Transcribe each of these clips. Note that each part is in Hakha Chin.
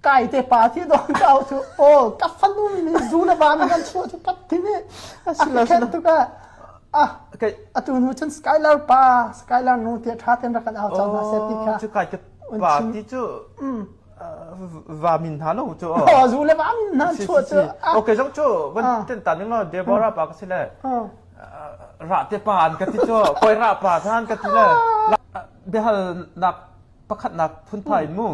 Kai te pa thi dong ka au cu aw ka fanu mi zu le va mi kan chuah cu ka thi nih a khen tuk ah ah atu hnu cun Skylar pa Skylar nu tiah ṭha tein rak kan au cang hna seh ti kha cu kai te pa ti cu va min hna lo cu oh zu le va min hna chuah cu okay zong cu van ten ta ning lo Deborah pa ka si le ra te pa an ka ti cu koi ra pa than ka ti le biahal nak pakhatnak phunphai in mu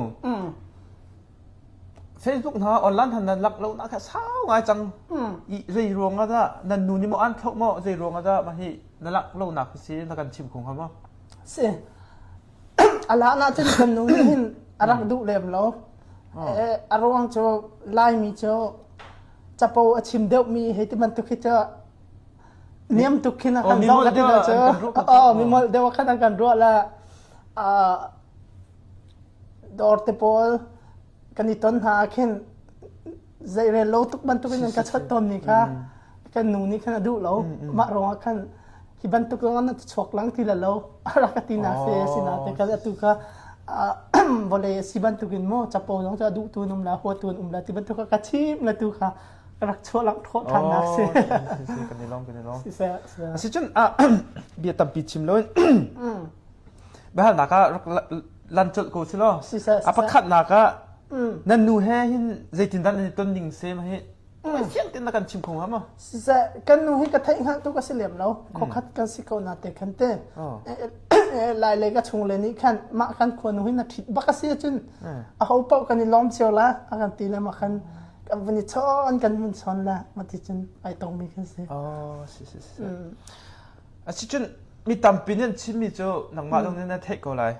Facebook hna online han nan lak lo na kha sau ngai cang i zei ruang ah dah nan nu nih maw an thloh maw zei ruang ah dah mah hi na lak lo nak si na kan chim khung ha maw si ala na cun kan nu nih hin a rak duh lem lo a ruang cu laimi cu capo a chim deuh mi hei ti bantuk hi cu niam tuk khin a kan zoh la ti cu oh mi molh deuh khan an kan ruah la dawr te pawl kan i ton hna ah khin zeirel lo tuk bantukin an ka chawt tawn mi kha kan nu nih khan a duh lo mah ruangah khan hi bantuk zong an chuak lang ti la lo rak ka ti nak se sina te kan atu kha vawlei a si bantukin mo capo zong cu a duh tu um la hua tu um la ti bantuk ka chim la tu kha rak chuah lang thawh than nak si kan i lawm kan i lawm si cun bia tampi chim lo in biahalnak ah rak lan colh ko si law a pakhatnak ah nan nu he hin zeitindah nan i ton ning se ma hi fiang tein na kan chim kho hnga maw siseh kan nu hi ka theih hngalh tuk a si lem lo khokhat kan si ko na te khan te lai le ka chung le nih khan mah kan khua nu hi na ṭhit bak a si ahcun a ho paoh kan i lawm cio la a kan ti le ma khan kan vun i chawn kan vun chawn la ma ti cun ai tongmi kan si oh si si si Asicun mi tampi nih an chimmi cu nangmah zong nih na theih ko lai.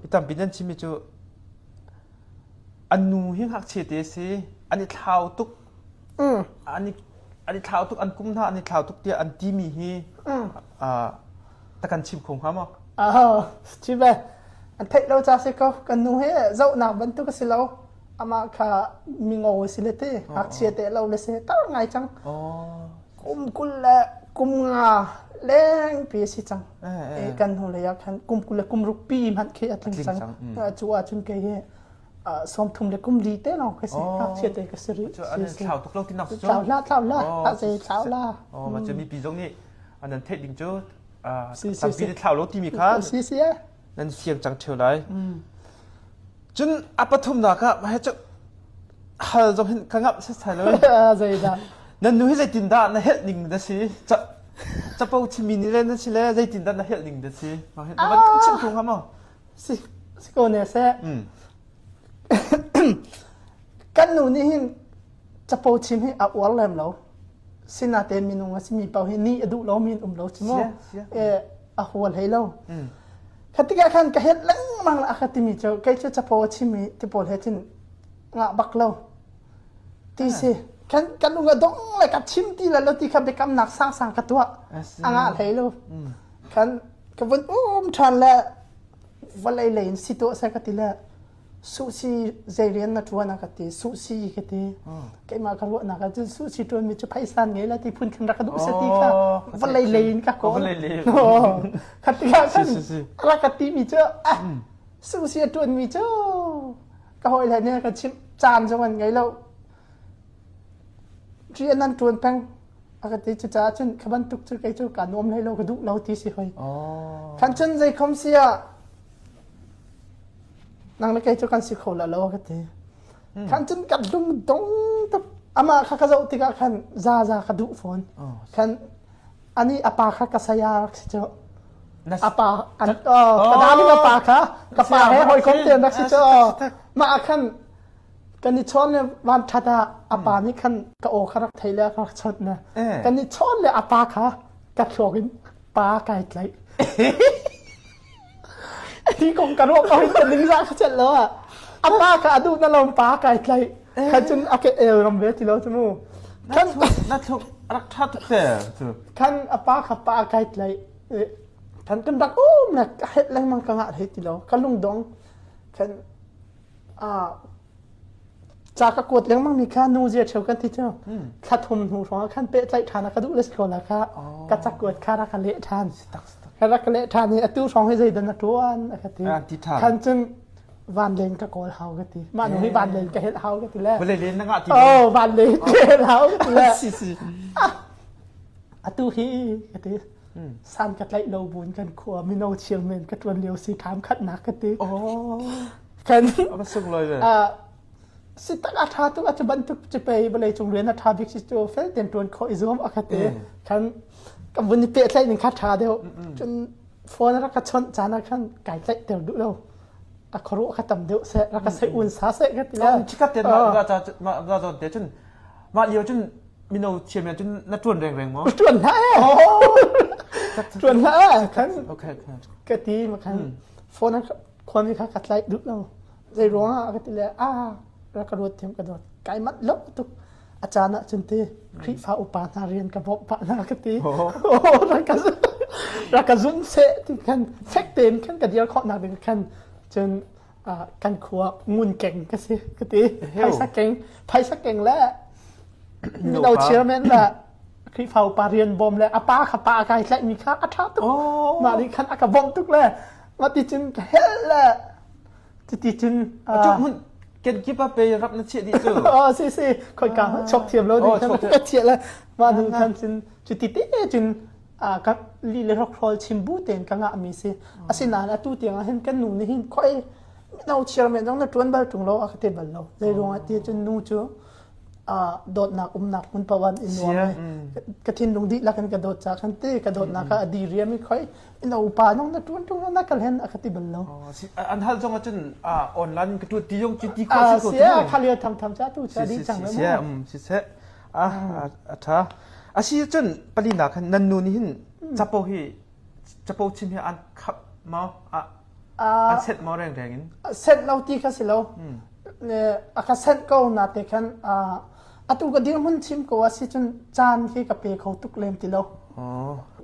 Mi tampi nih an chimmi cu an nu hi ngakchia te a si, an i thlau tuk, an i an i thlau tuk, an kum hna an i thlau tuk tiah an timi hi ta kan chim kho hnga maw? Oh, chim ve. An theih lo ca si ko. Kan nu hi zohnak bantuk a si lo. Amah kha mingo a si le te, ngakchia te lo le si, tar ngai cang. Oh. Kum 20 le kum nga lengpi a si cang. Kan hnu lei ah khan kum 20 le kum ruk pi hmanh khi a tling cang. Cu ahcun kei hi 30 le kum li te lawng ka si. Ngakchia te ka si rih. Thlau tuk lo ti nak cu. Thlau hlah, thlau hlah. Ah zei thlau la. Oh, ma cu mipi zong nih an nan theih ding cu tampi nih thlau lo timi kha si si nan fiang cang ṭheo lai. Cun a pathumnak ah mah hi cu hal zong hin ka ngamh setsai lo. Zeidah? Nan nu hi zeitindah na helh ning na si? Capo chimmi nih le na si le zeitindah na helh ning na si? Na van kan chim kho hnga maw? Si si ko ne seh. Kan nu nih hin capo chim hi a uar lem lo. Sinatein minung a simi paoh hi nih a duh lomi an um lo cu mu. A hual hlei lo. Kha tikah khan ka het lengmang la ka timi cu kei cu capo a chimmi ti pawl he cun ngah bak lo. Ti si. Kan kan lung a dong le ka chim ti la lo ti kha biakamnak sangsang ka tuah. A ngah hlei lo. Kan ka vun um ṭhan le vawlei lei in si tuah seh ka ti le Suhsi zei rian na ṭuan a ka ti suhsi ka ti keimah ka ruahnak ah cun suhsi ṭuanmi cu phaisa ngei la ti phun khin rak ka duh seh ti kha vawlei lei in ka kawl kha tikah khan rak ka timi cu ah suhsi a ṭuanmi cu ka hawile nih ka chimh caan zong an ngei lo rian an ṭuan peng a ka ti cucaah cun kha bantuk cu kei cu kaa nuam hlei lo ka duh lo ti si hoi khan cun zei khom si ah Nang le kei cu kan si kho la lo ka ti. Khan cun kan lung dong tuk. Amah kha ka zoh tikah khan za za ka duh fawn. Khan ani a pa kha ka saya rak si cu. A pa an ka darling a pa kha ka pa he hawikom te rak si cu. Mah ah khan kan i chawn le van that ah a pa nih khan ka aw kha rak thei le ka rak chawnh na. Kan i chawn le a pa kha ka thluak in pa kai tlaih. Hi kong ka ruah ko hin ka ningzah ka celh lo ah. A pa kha a duh na lo pa kai tlaih. Kha cun a ke el ram ve ti lo cu mu. Kan na thluk rak tha tuk te cu. Kan a pa kha pa kai tlaih. Kan kan rak um na ka het lengmang ka ngah thei ti lo. Ka lungdong. Kan ah Ca ka kuat lengmang mi kha nu zia cheu kan ti cu. Thla thum hnu hrawng ah khan pehtlaih ṭhan a ka duh le si ko la kha ka cakuat kha rak ka leh ṭhan. Ka rak ka leh ṭhan i atu hrawng hi zeidah na ṭuan a ka ti. Khan cun. Van len ka kawl hau ka ti. Mah nu hi van len ka helh hau ka ti le. Vawlei len na ngah ti. Oh, van len ka helh hau ka ti le. Si si. Atu hi ka ti. San ka tlaih lo buin kan khua mino chairman ka ṭuan lio si kham khatnak ka ti. Oh. Kan A va sunglawi ve. Si tak a ṭha tuk a cu bantuk cu pei vawlei cung rian a ṭha bik si cu fel tein ṭuan khawh i zuam a ka ti. Kan ka vun i pehtlaih ning kha ṭha deuh. Cun phone rak ka chawnh caan ah khan kai tlaih ter duh lo. A khuaruah kha tam deuh seh, rak ka sei un sa seh ka ti le. Chikat te mah mah zawn te cun mah lio cun mino chairman cun na ṭuan rengreng maw? Ṭuan hlah eh. Ṭuan hlah eh. Khan okay ka ti ma khan phone khuami kha ka tlaih duh lo. Zei ruangah ka ti le a rak ka ruat thiam ka dawt. Kai manh lo tuk. A caan ah cun ti Khrihfa upa hna rian ka bawmh pah hna ka ti. Rak ka rak ka zum seh ti khan fek tein khan ka dir khawh nak ding khan cun kan khua ngun keng ka si ka ti. Phaisa keng phaisa keng le mino chairman le Khrihfa upa rian bawm le a pa kha pa kai tlaih mi kha a ṭha tuk. Mah nih khan a ka bawmh tuk le mah ti cun ka hel le cuti cun cu hmun kenkip ah pe rak na chiah dih cu. Oh si si khoika chok thiam lo ding khan ka chiah le mah hnu khan cun cuti te cun ka li le hrokhrawl chim bu tein ka ngah mi si. Asinain atu tiang ah hin kan nu nih hin khoi mino chairman zong na ṭuan bal ṭung lo a ka ti bal lo. Zei ruangah ti cun nu cu dawtnak umnak hmun paoh in nuam ka thinlung dihlak in ka dawt ca khan ti ka dawtnak ah a di riam i khoi ino upa nong na tuan tung na kal hen a ka ti bal lo an hal zong ahcun online ka tu ti zong ti ti kho si ko si kha lio tham tham cha tu cha di chang le mu si se a a tha a si cun palina khan nan nu ni hin chapo hi chapo chim hi an khap ma An set maw rengreng in? Set lo ti kha si lo. A ka set ko na te khan atu ka dirhmun chim ko a si cun caan khi ka pe kho tuk lem ti lo.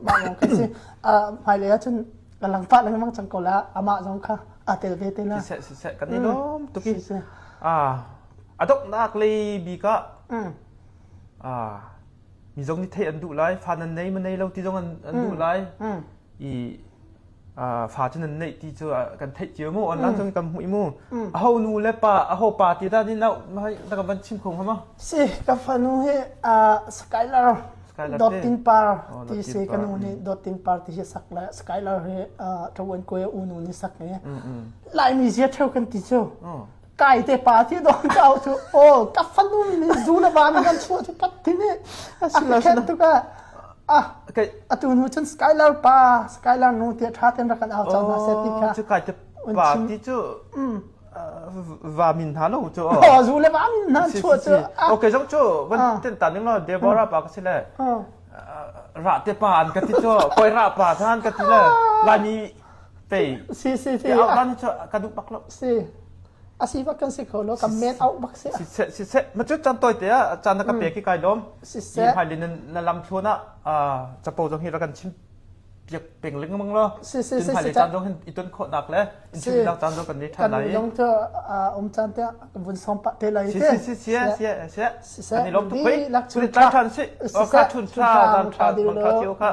Mah lawng kha si. Hmailei ah cun ka langpah lengmang cang ko la amah zong kha aa tel ve te la. Siseh siseh kan i lawm tuk i. A donghnak lei bik ah mi zong nih theih an duh lai fa nan nei ma nei lo ti zong an duh lai. I fa cu nan neih ti cu kan theih cio mu online cun kan hmuh mu aho nu le pa aho pa ti dah ni na na kan van chim kho hnga ma si ka fanu hi Skylar Dottin Par ti si ka nu nih Dottin Par ti hi sak le Skylar hi ṭawan kuai u nu nih sak ni Laimi zia ṭheu kan ti cu kai te pa ti don ka cu o ka fanu nih zu le van kan chuah cu pat ti nih a khen tuk ah ah atu hnu cun Skylar pa Skylar nu ti tha ten rak kan au cang hna seh ti kha cu kai te pa ti cu va min hna lo cu oh zu le va min hna chuah cu okay zong cu van ten ta ning lo Deborah pa ka si le ra te pa an ka ti cu koi ra pa than ka ti le Laimi pei si si si au dan cu ka duh bak lo si asi bak kan si kho lo kan men au bak si si se si se ma cu chan toi te a chan na ka pe ki kai lom si se hai lin na lam thluan ah chapo zong hi ra kan chim piak peng lengmang lo si si si si chan zong hin i ton khawh nak le in chim nak chan zong kan nei than lai kan zong cu um chan te vun som pa te lai te si si si si si kan i lom tuk hoi lak chun than si o kha thun tha dan tha mang tha ti o kha.